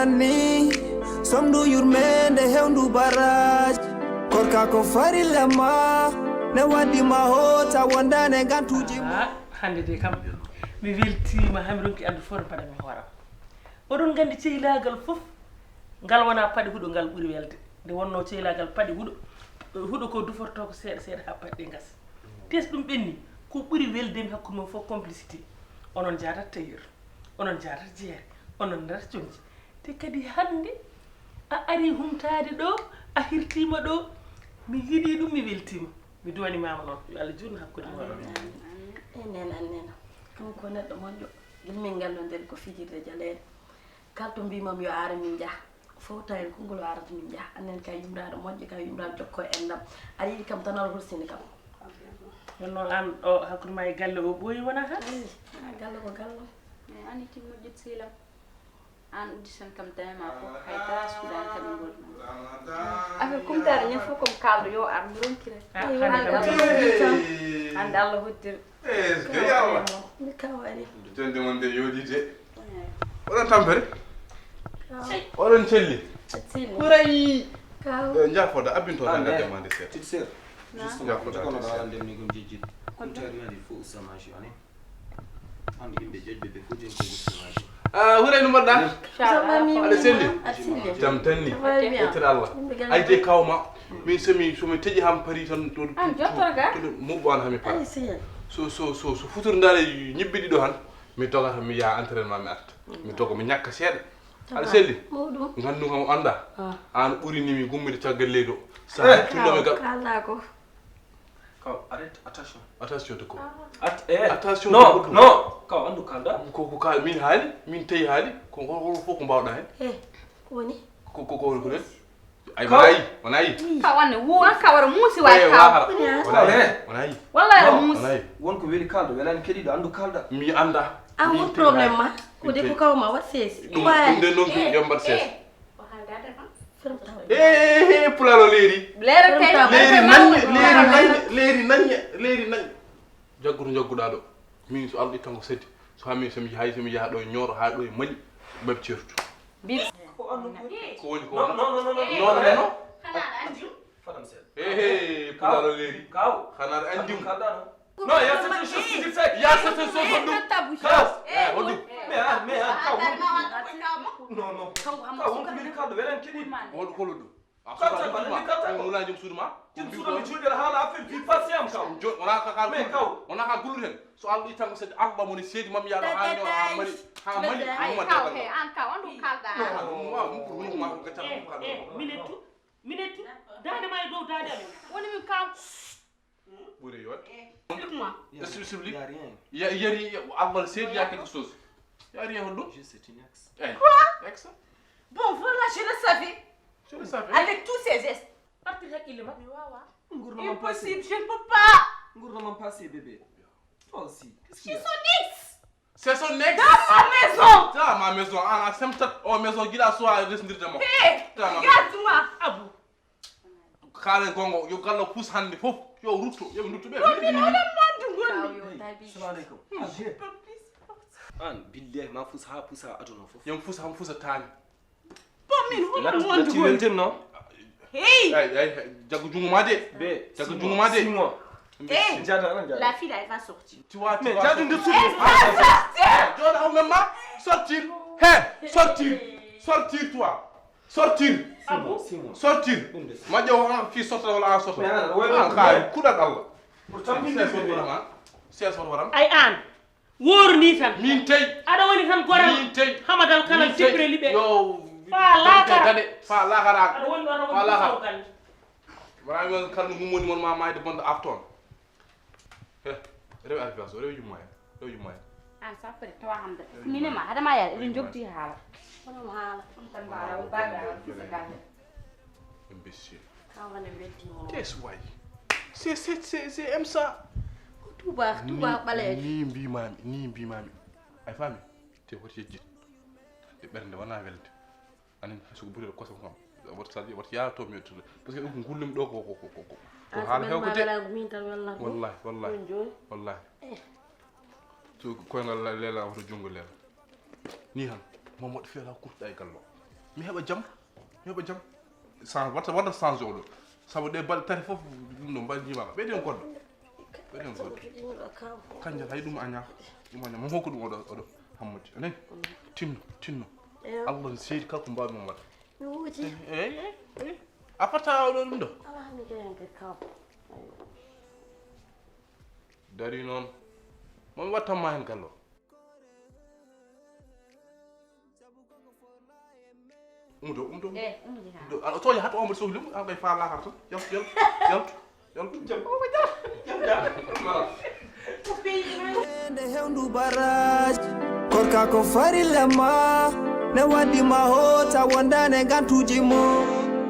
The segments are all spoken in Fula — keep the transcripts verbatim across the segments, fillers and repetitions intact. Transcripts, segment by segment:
Ni somdu yurmende hewndu baraji. Korka ko farilla ma ne waddi ma hota wondane gantuji ma. Ah, hande de kam mi weltima, hami ronki andu fof no paɗami hooram. Oɗon gandi ceylaagal fof ngal wona paɗe huɗo ngal ɓuri welde. Nde wonno ceylaagal paɗe huɗo, huɗo ko duforto ko seeɗa seeɗa ha paɗe ɗe gasa. Tes ɗum ɓenni, ko ɓuri weldemi hakkude mon fof complicité. Onon jadat tailleur, onon jadat jeere, onon ndarata conji. Te kadi hannde a ari humtaade ɗo, a hirtiima ɗo, mi yiɗi ɗum, mi weltiima. Mi duwanimaama noon, yo Allah juutnu hakkunde mon. Amin, amin. Amin. Amin. Amin, amin. Kanko ko neɗɗo moƴƴo. Gila min ngallondiri ko fijirde jaleeɗe. Kala to mbimam yo ar min njaha. Fof tawi ko ngol arata min njaha. Annen kay yumraɗo moƴƴo, kay yumraɗo jokko e enɗam. Aɗa yiɗi kam tan aɗa horsini kam. Kono noon aan o hakkunde ma e galle o ɓooyi wona ha? Ayi, a galle ko galle. Mais aan itti moƴƴit siilam. Aan udditan kam dame ma fof, hay dara suuɗaani kam e ngol. Affaire kumtaare ñande fof ko mi kaalɗo yo ar mi ronkire. Ah, hannde kam. Hannde Allah hoddiri. Est-ce que yalla? Mi kawani. Jonde mon de yooɗi de. Oɗon tampere? Oɗon celli? Celli. Ɓuray. Kaw. Eh, jaafoɗa, abbinto tan ngadde ma nde seeɗa. Petite sœur, justement, ko jogonoɗa haalde mi ko jejjit. Kumtaare ma ɗi fof usta ma joane. Hannde yimɓe joƴɓe ɓe fof joni ko usta ma joane. Ah, Hourayni mbaɗɗa? Aɗa selli? Aɗa selli? Jam tan ni. Yettira Allah. Ay de kawma. Min somi somi teƴi ham pari tan to to moɓɓo an hami para. So so so so futur ndaare ñibbi ɗiɗo han mi dogata mi yaha entraînement mi arta. Mi dogo mi ñakka seeɗa. Aɗa selli? Ganndum kam o annda. An ɓurinimi gummude caggal leydi o. Sa hakkillo e gal. Kalɗa ko. Kaw, arrête, attention. Attention de ko. At, eh, attention non, de ko. Non. Kaw, anndu kalɗa. Ko ko ka min haali, min tawi haali, ko ko fof ko mbawɗa hen. Eh, ko woni? Ko ko ko woni ko nen? Ay wonay, wonay. Ka wanne wu an ka wara muusi way ka. Wonay, wonay. Wallahi muusi. Wonko weli kalɗo, welani keɗiɗo, anndu kalɗa. Mi annda. An won problème ma? Ko de ko kawma wat seesi. Ɗum ɗum de noon yo mbaɗ seesi. Eh, eh, eh, pulaar o leeri. Leera kay. Leeri naññe, leeri naññe, leeri naññe, leeri naññe. Jaggudu jagguɗaa ɗo. Min so Allah ittan ko seddi. So haa min so mi yahay so mi yaha ɗo e Ñooro haa ɗo e Mali. Ɓeɓ ceertu. Ko woni ko? Non, non, non, non, non. Non, non, non. Fadam seeɗa. He he pulaar o leeri. Kaw. Xanaa aɗa anndi mo? Non, il y a certaines choses qui disent ça. Il y a certaines choses qu'on doit. Kalas. Eh, hoɗum. Mais ah, mais ah, kaw. Non, non. Kaw, won ko weli kalɗo, welani keɗiɗo. Hoɗum, hoɗum. A soɓaani ɗum ma. Wulaa jom suudu ma. Jom suudu mi juuɗere haala affaire vie passé am kaw. Wonaa ka kaal. Mais kaw. Wonaa ka gulluɗen. So Allah ittan ko sedi Allah mo ne seedi mam yaɗo haa ñoo haa mari. Haa mari. Ay kaw he an kaw andu kalɗa. Waaw ɗum ko woni ma ko gaccal ko kalɗo. Minettu. Minettu. Daande ma e dow daande amen. Woni min kam. Ɓuri yoot. Explique-moi. Explique. Il y a rien. Il y a, il y a rien. Allah seedi il y a quelque chose. Il y a rien hoɗum. Juste c'est une ex. Quoi? Ex. Bon, voilà, je le savais. Je le savais. Avec tous ces gestes. Partir hakkille ma. Mi wawa. Impossible, je ne peux pas. Ngurnamam passé, bébé. Toi aussi. Qu'est-ce qu'il y a? C'est son ex. C'est son ex. Dans ma maison. Dans ma maison. An a semtat o maison gila sowa resndirde mo. Hey, regarde-moi. Abu. Kaalen gonga yo gallo pus hannde fof yo rutto yo rutto ɓe. Min hoɗon mondu gonmi. Salamu aleykum. An billahi ma fusa ha pusa aduna fof. Yam fusa ham fusa taani. Bon min hoɗon mondu gonmi. Weltin non. Hey. Ay ay jaggu jungo ma de. Be jaggu jungo ma de. Eh, la fille là, elle va sortir. Tu vois, tu vois. Mais jadu nde suudu. Jooɗo haw men ma sortir. He, sortir. Sortir toi. Sortir. Sortir. Majjo o an fi sorta wala an sorta. An kay kuɗal Allah. Sees won waram an. Sees won waram. Ay an. Wooru ni tan. Min tey. Aɗa woni tan goral. Min tey. Hamadal kala tippire liɓe. Yo. Fa laakara. Fa laakara. Aɗa woni ɗo aɗa woni. Fa laakara. Wala men kala no gummoni mon ma mayde bonɗo afton. He, rewe arfiyaso, rewe yumma en. Rewe yumma en. An sappo de tawa hande. Mine ma hada ma ya eɗen jogti haala. Hono mo haala. Tan mbaɗa o baɗa fusa galle. Imbécile. Kawane betti mo. Tes way. C'est c'est c'est c'est M ça. Tuba tuba bale. Ni mbimami, ni mbimami. Ay fami. Te woti yejjit. E ɓernde wona welde. Anin hay soko ɓuri kosam kam. Wata saji wata yaara to mi yettude. Parce que ɗum ko gullumi ɗo ko ko ko ko. Ko haala hewko de. Min tan wallahi. Wallahi wallahi. Wallahi. To koyngal leela woto jungo leela. Ni han. Mamadou fela kurta e gallo. Mi heɓa jam, mi heɓa jam. Change, wata, wata change oɗo. Sabu ɗe balɗe tati fof ɗum ɗo mbaɗi jimaaka. Ɓeyden goɗɗo. Ɓeyden goɗɗo. Kanjal hay ɗum a ñaaka. Ɗum a ñaaka. Mo hokku ɗum oɗo, oɗo Hammadi. A nani? Tinno, tinno. Eyo. Allah no seedi kala ko mbaawmi mo waɗa. Mi wuuti. Eyi, eyi, eyi. A fata oɗo ɗum ɗo. Ala mi jeyan ke kaw. Dari noon. Mo mi wattan ma hen gallo. Umdo, umdo. Eh, umdo ha. Umdo. Ala to yahat ombo sohli mo, ala kay fa lakar to. Yal, yal, yal. Yal. Jam. O jam. Jam jam. Nde hewndu barrage. Korka ko farilla ma. Ne waddi ma hota wondane gantuji mo.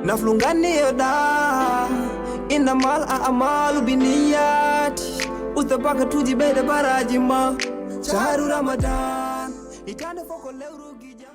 Naflu ganni yoda. Inna mal a amalu biniyati. Usta bakatuji ɓeyde baraji ma. Shahru Ramadan. Hitande foko lewru gija.